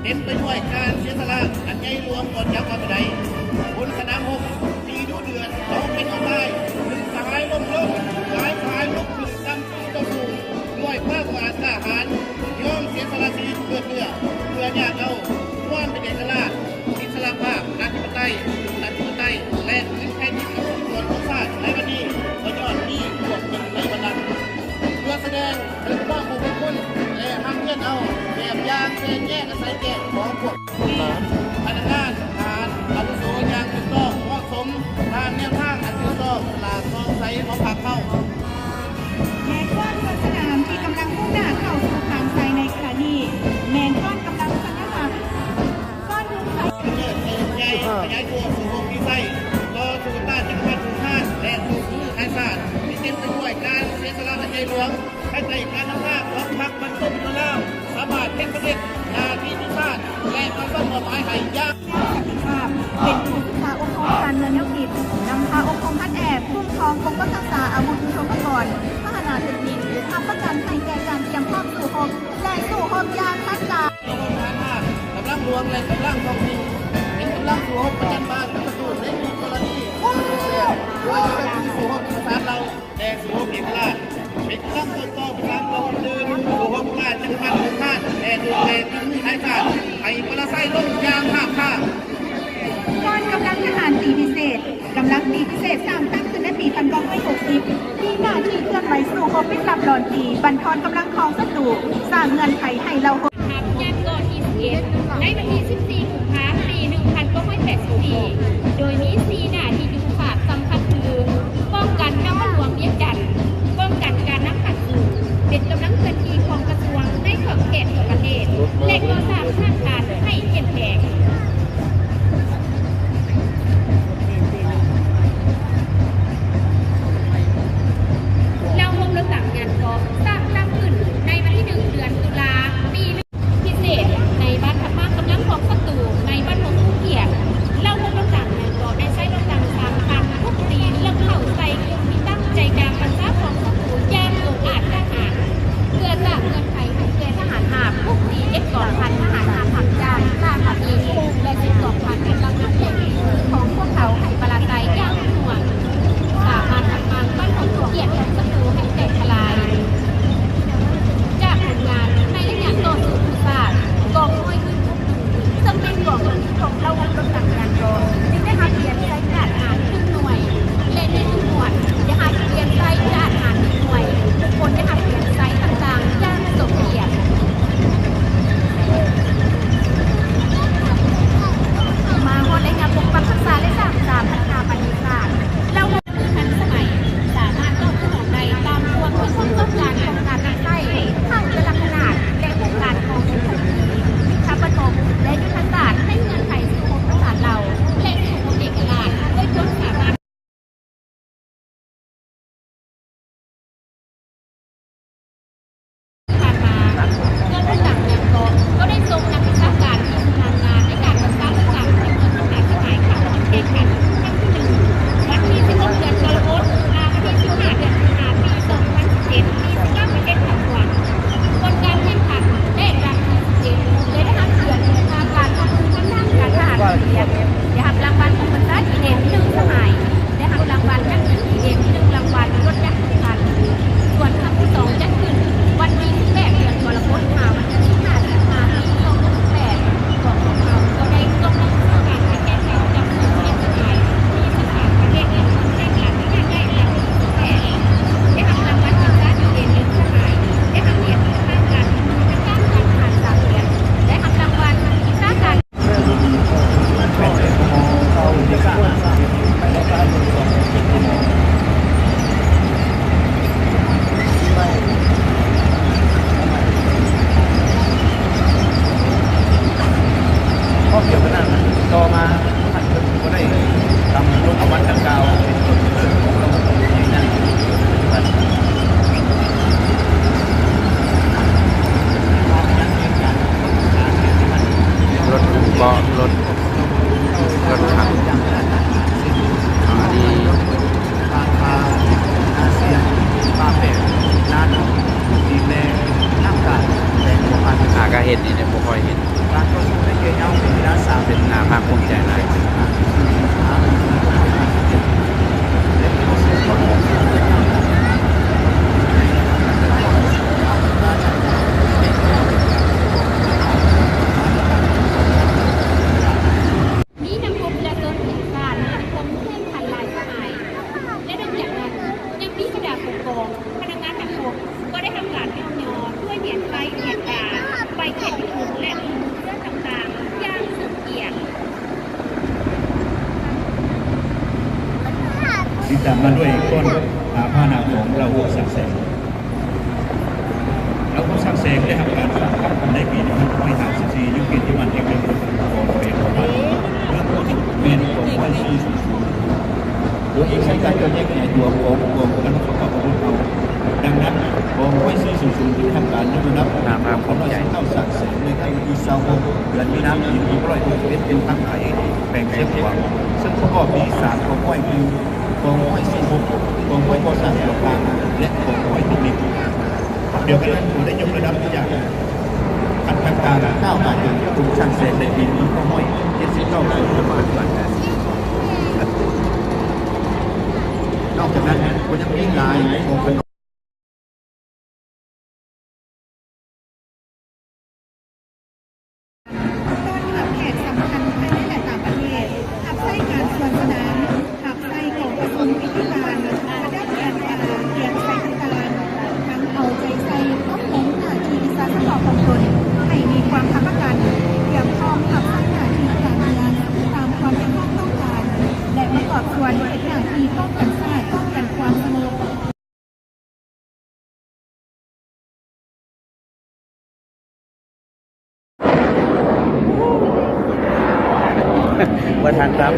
ເຕັມໄປດ້ວຍການເສຍສະຫຼະອັນໃຫຍ່ຫຼວງ ບໍ່ຈັກວ່າເທົ່າໃດ. ບົນສະໜາມຮົບທີ່ດຸເດືອດ ເຂົາເປັນເອົາຕາຍ, ໜຶ່ງສະຫາຍລົ້ມລົງ, ຫຼາຍສະຫາຍລຸກຂຶ້ນຕັ້ງໂຕ້ຕໍ່ສູ້ດ້ວຍຄວາມອາດກ້າຫານ, ຍອມເສຍສະຫຼະຊີວິດເລືອດເນື້ອ ເພື່ອຍາກເອົາຄວາມເປັນເອກະລາດ, ອິດສະຫຼະພາບ, ອະທິປະໄຕ, ອະທິປະໄຕ ແລະ ຄືນແຜ່ນດິນໃຫ້ພວກສ່ວນຂອງຊາດໃນວັນນີ້ ກໍຍ້ອນມີພວກເພິ່ນໃນວັນນັ້ນ ເພື່ອສະແດງເຖິງຄວາມຮູ້ບຸນຄຸນ ແລະ ຮັບຮຽນເອົາແບບຢ່າງແຕກແຍກອາໄສແກ່ຂອງພວກ ພະນັກງານ, ທະຫານ, ອາວຸໂສຢ່າງຖືກຕ້ອງເໝາະສົມ ຕາມແນວທາງອັນຖືກຕ້ອງ ຕະຫຼາດໂປ່ງໃສຂອງພັກເຮົາ. ແລະ ກ້ອນເມືອງສະໜາມທີ່ກຳລັງມຸ່ງໜ້າເຂົ້າສູ່ທາງໄຊໃນຂະນະນີ້ ແມ່ນກ້ອນກຳລັງສັນຍະບັດ ເຈີດໃຫຍ່ຂະຫຍາຍຕົວສູ່ໂຮມມີໄຊ ຕໍ່ສູ້ຕ້ານຈັກກະພັດຮຸກຮານ ແລະ ສູ້ຂາຍຊາດທີ່ເຕັມໄປດ້ວຍການເສຍສະຫຼະອັນໃຫຍ່ຫຼວງ. ພາຍໃຕ້ການນຳພາຂອງພັກບັນຕົງຢູ່ລາວ ສາມາດເຮັດສຳເລັດໜ້າທີ່ທີ່ຊາດ ແລະ ປະຊາມອບໝາຍໃຫ້ຢ່າງ ສັນຕິພາບ ເປັນຜູ້ສຶກສາອົບຮົມການເມືອງແນວຄິດ, ນຳພາອົບຮົມພັດແອບ, ຄຸ້ມຄອງປົກປັກຮັກສາອາວຸດຍຸໂທປະກອນ, ພາຫະນະເທັກນິກ, ຮັບປະກັນໃຫ້ແກ່ການຕຽມພ້ອມສູ້ຮົບ ແລະ ສູ້ຮົບຢ່າງທັນສະໄໝ. ກຳລັງຫຼວງ ແລະ ກຳລັງທ້ອງຖິ່ນ ເປັນກຳລັງສູ້ຮົບປະຈັນບານກັບສັດຕູໃນທຸກກໍລະນີ ບໍ່ວ່າຈະເປັນສູ້ຮົບປະສານເຫຼົ່າ ແລະ ສູ້ຮົບເອກະລາດ ເປັນກຳລັງຕົ້ນຕໍປະສານກອງອື່ນ ສູ້ຮົບຕ້ານຈັກກະພັດຮຸກຮານ ແລະ ດູແລກຶງມືໃຫ້ຊາດ ໃຫ້ປະລາໄຊລົງຢ່າງຮາບຄາບ. ກ່ອນກຳລັງທະຫານຕີພິເສດ ກຳລັງຕີພິເສດສ້າງຕັ້ງຂຶ້ນໃນປີພັນເກົ້າຮ້ອຍຫົກສິບ ມີໜ້າທີ່ເຄື່ອນໄຫວສູ້ຮົບເປັນລັບດອນຕີ ບັນທອນກຳລັງຂອງສັດຕູ, ສ້າງເງື່ອນໄຂໃຫ້ເຫຼົ່າ ທັບຍາດກອນທີສິບເອັດ ໃນວັນທີສິບສີ່ ກຸມພາ ປີໜຶ່ງພັນເກົ້າຮ້ອຍແປດສິບສີ່ ໂດຍມີສີ່ໜ້າທີ່ຍຸດທະສາດສຳຄັນຄື ປ້ອງກັນນະຄອນຫຼວງວຽງຈັນ, ປ້ອງກັນການນຳພັນສູງ, ເປັນກຳລັງເຄື່ອນທີ່ຂອງກະຊວງໃນຂອບເຂດທົ່ວປະເທດ ແລະ ກໍ່ສ້າງຮາກຖານໃຫ້ເຂັ້ມແຂງ. ລາວຮົບລົດຖັງຍານເກາະ ສ້າງຕັ້ງຂຶ້ນໃນວັນທີໜຶ່ງ ເດືອນຕຸລາ ປີ ພິເສດໃນບ້ານທັບມ້າກຳລັງຂອງສັດຕູໃນບ້ານໂພນພູກຽດ. ເຫຼົ່າພົນລົດຖັງຍານເກາະໄດ້ໃຊ້ລົດຖັງສາມຄັນບຸກຕີເລິກເຂົ້າໃສ່ກຸ່ມທີ່ຕັ້ງໃຈກາງບັນຊາຂອງສັດຕູຢ່າງອົງອາດກ້າຫານ ເພື່ອສ້າງເງື່ອນໄຂໃຫ້ແກ່ທະຫານຮາບບຸກຕີເອັດກອງພັນທະຫານຮາບຮັບຈ້າງ ສາມພັນ ແລະ ສິບກອງພັນກຳລັງລົບແລງຝີມືຂອງພວກເຂົາໃຫ້ປະລາໄຊຢ່າງໜ່ວງ ສາມາດທັບມ້າງບ້ານໂພນພູກຽດຂອງສັດຕູໃຫ້ແຕກທະລາຍ. ຈາກຜົນງານໃນໄລຍະຕໍ່ສູ້ພູຊາດ ກອງຮ້ອຍຂຶ້ນ ຊຶ່ງເປັນກອງພັນຂອງເຫຼົ່າລົດຖັງຍານເກາະ ຈຶ່ງໄດ້ຮັບຮຽນໃຊ້ກາດຫານທຸກໜ່ວຍ ແລະ ໃນທຸກໝວດໄດ້ຮັບຮຽນໃຊ້ກາດຫານທຸກໜ່ວຍ, ທຸກຄົນໄດ້ຮັບຮຽນໃຊ້ຕ່າງໆຢ່າງສົມກຽດ. ມາຮອດໄລຍະປົກປັກຮັກສາ ແລະ ສ້າງສາພັດທະນາປະເທດຊາດ ເຫຼົ່າ ຄືທັນສະໄໝ, ສາມາດຕອບສະໜອງໄດ້ຕາມຄວາມມີຄວາມຕ້ອງການຂອງການນຳໃຊ້ທັງແຕ່ລະຂະໜາດ ແລະ ໂຄງການຂອງຍຸດທະວິທີ, ຍຸດທະປະສົມ ແລະ ຍຸດທະສາດໃນເງື່ອນໄຂສູ້ຮົບປະສານເຫຼົ່າ ແລະ ສູ້ຮົບເອກະລາດ ດ້ວຍຄວາມສາມາດ. ຜ່ານມາ ເພື່ອນຮ່ວມງານຂອງເຮົາກໍໄດ້ສົ່ງນັກວິຊາການທີ່ຊຳນານງານໃນການບັນຊາເລື່ອງການເມືອງມະຫາສະໄໝ ເຂົ້າຮ່ວມແຂ່ງຂັນຄັ້ງທີໜຶ່ງ ວັນທີສິບຫົກ ເດືອນກໍລະກົດ ຫາ ວັນທີສິບຫ້າ ເດືອນສິງຫາ ປີສອງພັນສິບເຈັດ ມີສິບເກົ້າປະເທດເຂົ້າຮ່ວມ. ຜົນການແຂ່ງຂັນ ແລະ ລາງວັນທີສິບເຈັດ ໄດ້ຮັບເກີດຈາກການຮ່ວມມືທາງດ້ານການທະຫານໂຮງຮຽນ ໄດ້ຮັບລາງວັນຜູ້ບັນຊາດີເດັ່ນໜຶ່ງສະຫາຍ. ໄດ້ຮັບລາງວັນນັກຮຽນດີເດັ່ນໜຶ່ງລາງວັນ ລົດຈັກໜຶ່ງຄັນ. ສ່ວນຄັ້ງທີສອງຈັດຂຶ້ນວັນທີສິບແປດ ເດືອນກໍລະກົດ ຫາວັນທີສິບຫ້າ ສິງຫາ ປີສອງພັນສິບແປດ ພວກເຮົາກໍໄດ້ຮ່ວມນຳສະຫາຍໄປແຂ່ງຂັນຈຳນວນສິບເອັດສະຫາຍ ມີສິບສາມປະເທດ ແລະ ການທີ່ໄດ້ລາງວັນທີສິບແປດ ໄດ້ຮັບລາງວັນບັນຊາດີເດັ່ນໜຶ່ງສະຫາຍ ໄດ້ຮັບຮຽນທາງດ້ານການທະຫານສາມເດືອນ ໄດ້ຮັບລາງວັນວິຊາການ ພ້ອມດຽວກັນນັ້ນ ຕໍ່ມາ ລົດເກາະ ລົດ ລົດຖັງ ອາ ນີ້ ອາ ກະເຫັນນີ້ແຫຼະ ບໍ່ຄ່ອຍເຫັນ. ການຕໍ່ສູ້ ຕາມມາດ້ວຍກ້ອນພາຫະນະຂອງລາວຫົກຊ້າງແສງ. ລາວຫົກຊ້າງແສງໄດ້ຮັບການສ້າງຕັ້ງຂຶ້ນໃນປີໜຶ່ງພັນຫົກຮ້ອຍຫ້າສິບສີ່ ຢູ່ເຂດທີ່ໝັ້ນແຫ່ງໜຶ່ງ ຂອງແຂວງຫົວພັນ ເບື້ອງບົນແມ່ນກອງຮ້ອຍສີ່ສູງສູງ ໂດຍອາໄສການແຍກແຍະຕົວຂອງກອງພັນສະເພາະຂອງເຮົາ. ດັ່ງນັ້ນ ກອງຮ້ອຍສີ່ສູງສູງ ຈຶ່ງໄດ້ຮັບການຍົກລະດັບເປັນກອງຮ້ອຍສິບເກົ້າຊ້າງແສງ ໃນວັນທີຊາວຫົກ ເດືອນມີນາ ປີໜຶ່ງພັນຫົກຮ້ອຍຫົກສິບເອັດ ຢູ່ທາງໃຕ້ແຂວງຊຽງຂວາງ ເຊິ່ງປະກອບມີສາມກອງຮ້ອຍ ຄື ກອງຮ້ອຍສີ່ສິບຫົກ ກອງຮ້ອຍກໍ່ສ້າງຕົວກາງ ແລະ ກອງຮ້ອຍເຕັກນິກ. ດຽວກັນນັ້ນ ກໍໄດ້ຍົກລະດັບຈາກຂັ້ນກາງໆ ກ້າວມາເຖິງສູງຊ້າງແສງໃນປີໜຶ່ງພັນເກົ້າຮ້ອຍເຈັດສິບເກົ້າ ຈົນມາເຖິງປັດຈຸບັນ. ນອກຈາກນັ້ນ ກໍຍັງມີຫຼາຍກອງພັນ ຕ້ອນຮັບແຂກສຳຄັນພາຍໃນ ແລະ ຕ່າງປະເທດ, ຮັບໃຊ້ການສວນສະໜາມ, ຮັບໃຊ້ກອງປະຊຸມພິທີການ, ບັນດາການການກຽມໃສ່ຕ່າງໆ, ທັງເອົາໃຈໃສ່ອົບຮົມໜ້າທີ່ວິຊາສະເພາະຂອງຕົນໃຫ້ມີຄວາມຮັບປະກັນ, ກຽມພ້ອມຮັບໃຊ້ໜ້າທີ່ການເມືອງຕາມຄວາມຕ້ອງການ ແລະ ປະກອບສ່ວນເຮັດໜ້າທີ່ປ້ອງກັນຊາດ, ປ້ອງກັນຄວາມສະຫງົບ. ບໍ່ທັນຮັບ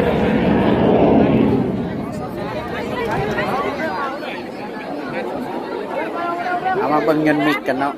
ເອົາມາເບິ່ງຍອດມິດກັນເນາະ.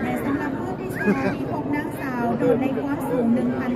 ແລະ ສຳລັບຮູບທີ່ສອງ ມີຫົກນາງສາວ ໂດດໃນຄວາມສູງໜຶ່ງພັນ